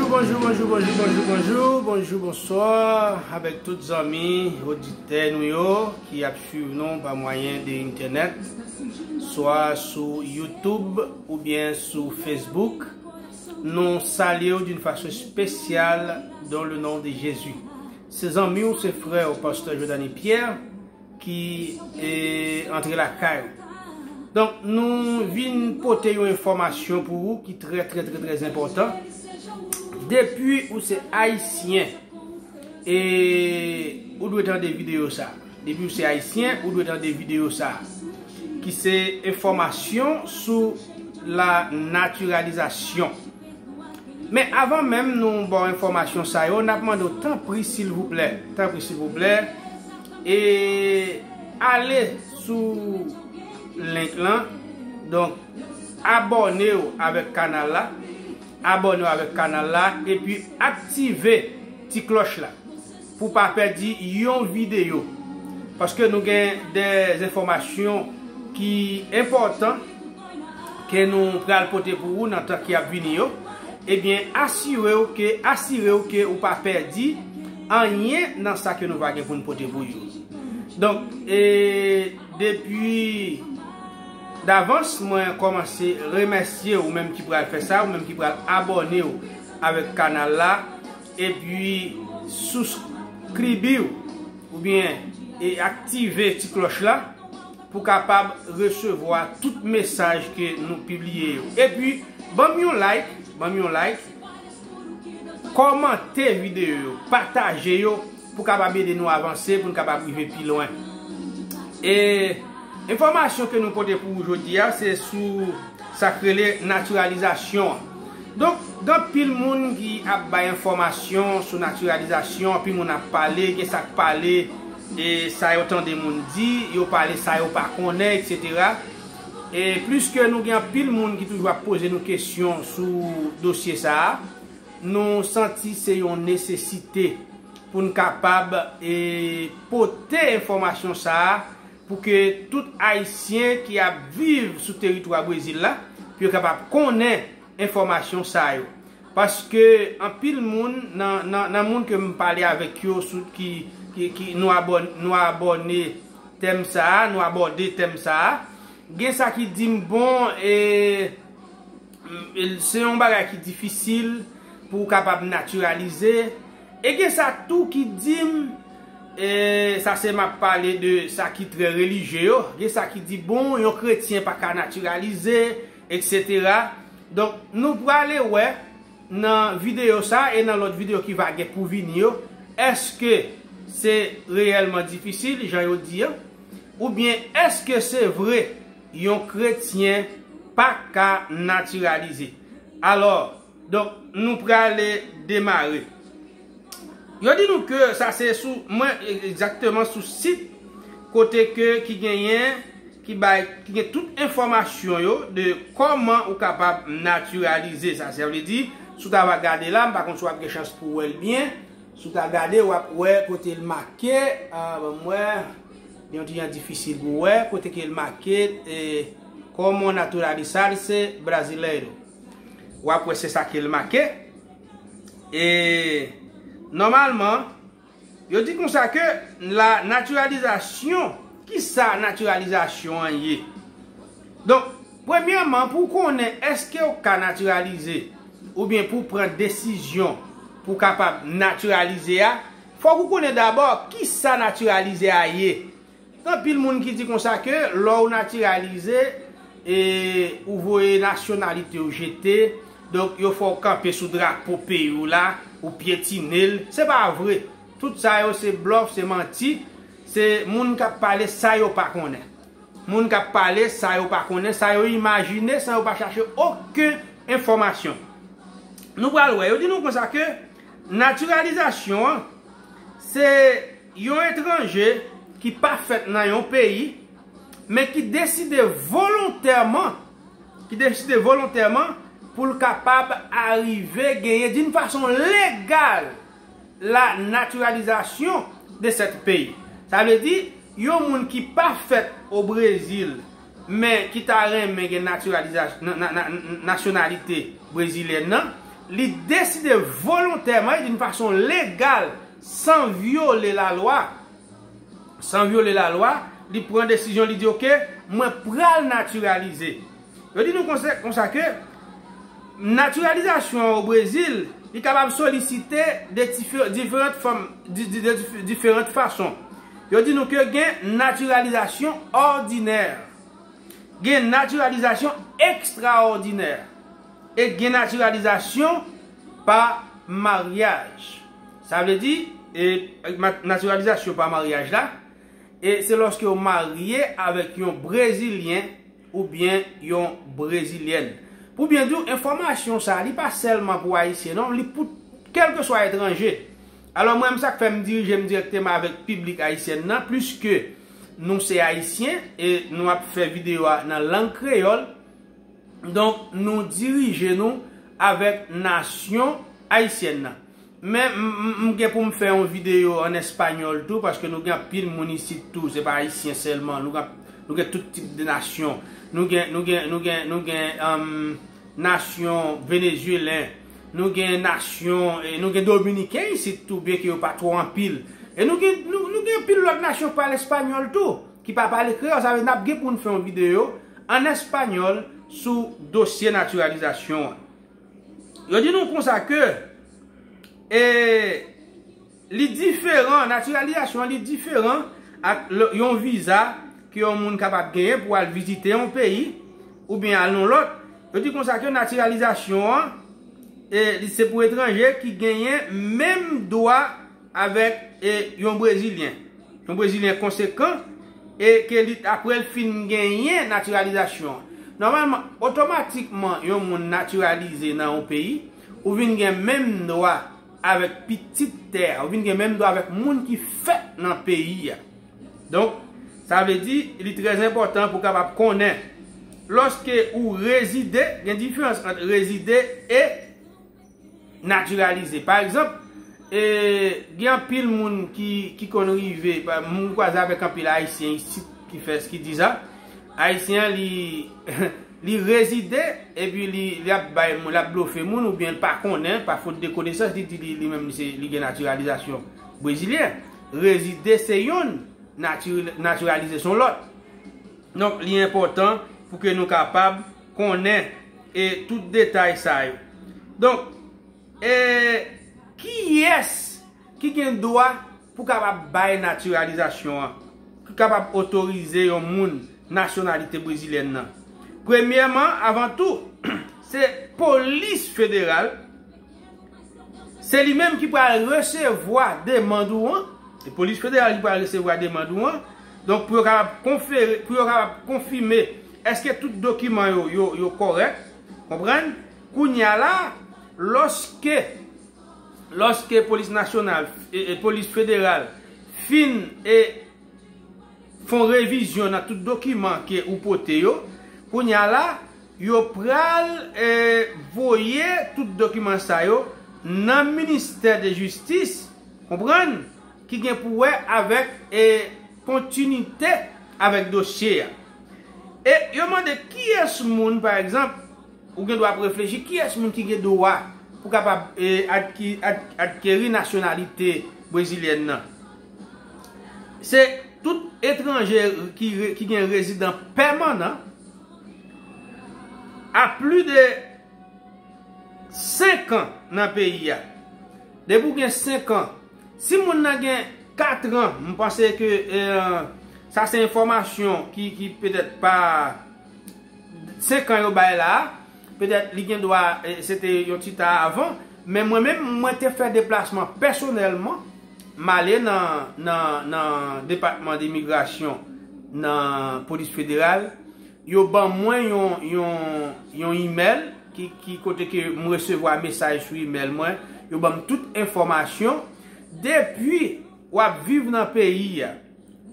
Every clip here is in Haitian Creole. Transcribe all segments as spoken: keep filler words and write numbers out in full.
Bonjou, bonjou, bonjou, bonjou, bonjou, bonjou, bonswa avèk tout zanmi, oditè nou yo ki ap swiv nou pa mwayen de entènèt, swa sou YouTube oubyen sou Facebook. Nou salye w d'une façon spéciale dans le nom de Jésus. Se zanmi w, se frè w, pastè Jordany Pierre, ki e, antre lakay ou. Donk, nou vin pote yon enfòmasyon pou ou ki trè, trè, trè, trè enpòtan. Depi ou se ayisyen, e ou dwe tande videyo sa. Depi ou se ayisyen, ou dwe tande videyo sa. Ki se enfòmasyon sou la natiralizasyon. Men avan menm nou ba w enfòmasyon sa yo, n ap mande w tanpri silvouplè, tanpri silvouplè, e ale sou link lan. Donk, abòne w avèk kanal la, abòne w avèk kanal la, epi aktive ti klòch la pou pa pèdi yon videyo. Paske nou gen de enfòmasyon ki enpòtan ke nou pral pote pou ou nan tan ki ap vini yo. Ebyen, asire w ke, asire w ke ou pa pèdi anyen nan sa ke nou va gen pou n pote pou yo. Donk, e, depi davans, mwen kòmanse remèsye ou menm ki pral fè sa, ou menm ki pral abòne w avèk kanal la, epi souskribi w oubyen e aktive ti klòch la pou kapab resevwa tout mesaj ke nou pibliye yo. Epi, ban m yon like, ban m yon like, kòmante videyo yo, pataje yo pou kapab ede nou avanse, pou n kapab rive pi lwen. E enfòmasyon ke nou pote pou ou jodi a, se sou sa k rele natiralizasyon an. Donk, gen anpil moun ki ap bay enfòmasyon sou natiralizasyon, anpil moun ap pale, gen sa k pale, e sa yo tande moun di, yo pale sa yo pa konnen, etsetera. E pliske nou gen anpil moun ki toujou ap poze nou kesyon sou dosye sa a, nou santi se yon nesesite pou n kapab, e, pote enfòmasyon sa a pou ke tout Ayisyen ki ap viv sou teritwa Brezil la, pou yo kapab konnen enfòmasyon sa yo. Paske anpil moun nan, nan, nan moun ke m pale avèk yo sou ki, ki, ki nou abòn-, nou abòne tèm sa a, nou abòde tèm sa a, gen sa ki di m bon, e, se yon bagay ki difisil pou w kapab natiralize. E gen sa tou ki di m, e, sa se m ap pale de sa ki trè relijye yo, gen sa ki di bon, yon kretyen pa ka natiralize, etsetera. Donk, nou prale wè nan videyo sa a e nan lòt videyo ki va gen pou vini yo, èske se reyèlman difisil, jan yo di an, oubyen èske se vre yon kretyen pa ka natiralize? Alò, donk, nou prale demare. Yo di nou ke sa se sou, mwen, egzakteman sou sit kote ke ki genyen, ki bay, ki gen tout enfòmasyon yo de kòman ou kapab natiralize sa. Sa vle di, si w ta va gade la, m pa konn si w ap gen chans pou w wè l byen. Si w ta gade, w ap wè kote l make, ah, ban m wè, gen yon ti jan difisil pou w wè, kote ke l make, e, como naturalizarse brasileiro. W ap wè se sa ke l make. E, nòmalman, yo di konsa ke la natiralizasyon, ki sa natiralizasyon an ye? Donk, premyèman, pou w konnen èske w ka natiralize, oubyen pou w pran desizyon pou w kapab natiralize a, fòk ou konnen dabò ki sa natiralize a ye. Gen anpil moun ki di konsa ke lè w natiralize, e, ou voye nasyonalite w jete, donk yo fè w kanpe sou drapo peyi w la, ou pyetine l. Se pa vre. Tout sa yo se blòf, se manti. Se moun k ap pale sa yo pa konnen. Moun k ap pale sa yo pa konnen, sa yo imajine, san yo pa chache okenn enfòmasyon. Nou pral wè, yo di nou konsa ke natiralizasyon an, se yon etranje ki pa fèt nan yon peyi, men ki deside volontèman, ki deside volontèman pou l kapab arive genyen d'une façon légale la naturalisation de ce pays. Sa vle di, yon moun ki pa fèt o Brezil, men ki ta renmen gen natiraliza-, na-, na-, na-, nasyonalite brezilyèn nan, Li deside volontèman e d'une façon légale, san vyole lalwa, san vyole lalwa, li pran desizyon, li di, "Ok, mwen pral natiralize." Yo di nou konsa, konsa ke natiralizasyon o Brezil, li kapab solisite de dife-, diferan fòm, di, di, de dif-, diferan fason. Yo di nou ke gen natiralizasyon òdinè, gen natiralizasyon ekstraòdinè, e gen natiralizasyon pa maryaj. Sa vle di, e, ma-, natiralizasyon pa maryaj la, e se lòske w marye avèk yon Brezilyen oubyen yon Brezilyèn. Pou byen di w, enfòmasyon sa a, li pa sèlman pou Ayisyen, non, li pou kèlkeswa etranje. Alò, mwen menm, sa k fè m dirije m dirèkteman avèk piblik ayisyèn nan, pliske nou se Ayisyen e nou ap fè videyo a nan lang kreyòl, donk, nou dirije nou avèk nasyon ayisyèn nan. Men, m, m, m gen pou m fè yon videyo an espanyòl tou, paske nou gen anpil moun isit tou, se pa Ayisyen sèlman, nou gen, nou gen tout tip de nasyon. Nou gen, nou gen, nou gen, nou gen, um, nasyon venezuelen, nou gen nasyon, e nou gen dominiken isit tou, byenke yo pa twò anpil. E nou gen, nou, nou gen anpil lòt nasyon k pale espanyòl tou, ki pa pale kreyòl. Sa vle di n ap gen pou n fè yon videyo an espanyòl sou dosye natiralizasyon an. Yo di nou konsa ke, e, li diferan, natiralizasyon an li diferan ak l-, yon viza ke yon moun kapab genyen pou al vizite yon peyi oubyen al nan lòt. Yo di konsa ke natiralizasyon an, e, li se pou etranje ki genyen menm dwa avèk, e, yon Brezilyen. Yon Brezilyen konsekan, e ke li, apre l fin genyen natiralizasyon. Nòmalman, otomatikman, yon moun natiralize nan yon peyi, ou vin gen menm dwa avèk pitit tè a, ou vin gen menm dwa avèk moun ki fèt nan peyi a. Donk, sa vle di, li trè enpòtan pou w kapab konnen, lòske ou rezide, gen diferans ant rezide e natiralize. Pa egzanp, e, gen anpil moun ki, ki konn rive, pa, m kwaze avèk anpil Ayisyen isit ki fè, ki di sa. Ayisyen an, li, li rezide, epi li, li ap bay moun, l ap blofe moun, oubyen l pa konnen, pa fot de konesans, li di li, li menm, li se, li gen natiralizasyon brezilyen. Rezide se yonn, nati-, natiralize se yon lòt. Donk, li enpòtan pou ke nou kapab konnen, e, tout detay sa yo. Donk, e, kiyès ki gen dwa pou kapab bay natiralizasyon an, ki kapab otorize yon moun nasyonalite brezilyèn nan? Premyèman, avan tou, se polis federal, se li menm ki pral resevwa demann ou an. Se polis federal ki pral resevwa demann ou an. Donk, pou yo kapab konfere, pou yo kapab konfime èske tout dokiman yo, yo, yo kòrèk. Konprann? Kounye a la, lòske, lòske polis nasyonal, e, e, polis federal fin, e, fè yon revizyon nan tout dokiman ke ou pote yo. Kounye a la, yo pral, e, voye tout dokiman sa yo nan ministè de jistis, konprann, ki gen pou wè avèk, e, kontinite avèk dosye a. E yo mande kiyès moun, pa egzanp, ou gen dwa ap reflechi, kiyès moun ki gen dwa pou kapab, e, adki-, ad-, adkeri nasyonalite brezilyèn nan? Se tout etranje ki re-, ki gen rezidan pèmanan a pli de senk an nan peyi a. Depi w gen senk an, si moun nan gen kat an, m panse ke, e, sa se enfòmasyon ki, ki petèt pa senk an yo bay la a, petèt li gen dwa, e, se te yon ti ta avan, men mwen menm, mwen te fè deplasman pèsonèlman, m ale nan, nan, nan depatman de imigrasyon, nan polis federal, yo ban mwen yon, yon, yon imèl ki, ki kote ke m resevwa mesaj sou imèl mwen, yo ban m tout enfòmasyon. Depi w ap viv nan peyi a,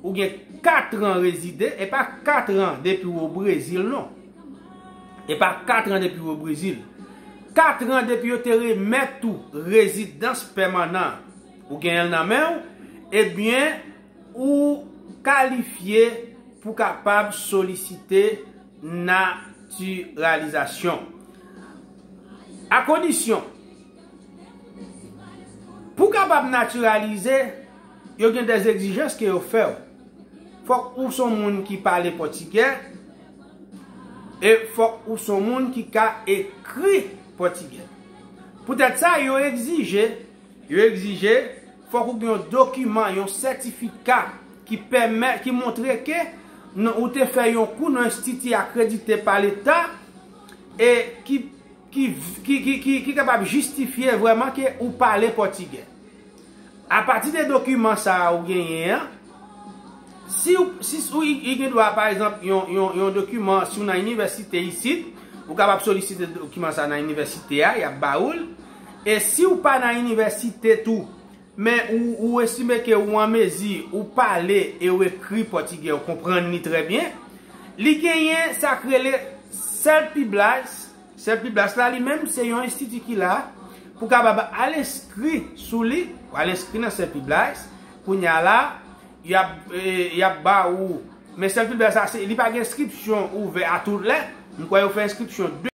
ou gen kat an rezide, e pa kat an depi w o Brezil, non. E pa kat an depi w o Brezil. Kat an depi yo te remèt ou rezidans pèmanan, ou genyen l nan men w, ebyen, ou kalifye pou kapab solisite natiralizasyon. A kondisyon kapab natiralize, yo gen de egzijans ke yo fè w. Fòk ou se yon moun ki pale pòtigè, e fòk ou se yon moun ki ka ekri pòtigè. Poutèt sa, yo egzije, yo egzije, fòk ou gen yon dokiman, yon sètifika ki pèmèt, ki montre ke non, ou te fè yon kou nan enstiti akredite pa Leta e ki, ki, ki, ki, ki, ki kapab jistifye vrèman ke ou pale pòtigè. Apati de dokiman sa a ou genyen an, si ou, si ou i, i gen dwa, pa egzanp, yon, yon, yon dokiman, si ou nan inivèsite isit, ou kapab solisite dokiman sa a nan inivèsite a, y ap ba ou l. E si ou pa nan inivèsite tou, men ou, ou estime ke ou an mezi, ou pale e ou ekri pòtigè, ou konprann li trè byen, li genyen sa k rele Selpiblas. Selpiblas la, li menm, se yon enstiti ki la pou kapab al enskri sou li, ou al enskri nan Selpiblas. Kounye a la, y ap, e, y ap ba ou. Men Selpiblas la, se, li pa gen enskripsyon ouvè a tout lè. M kwè yo fè enskripsyon de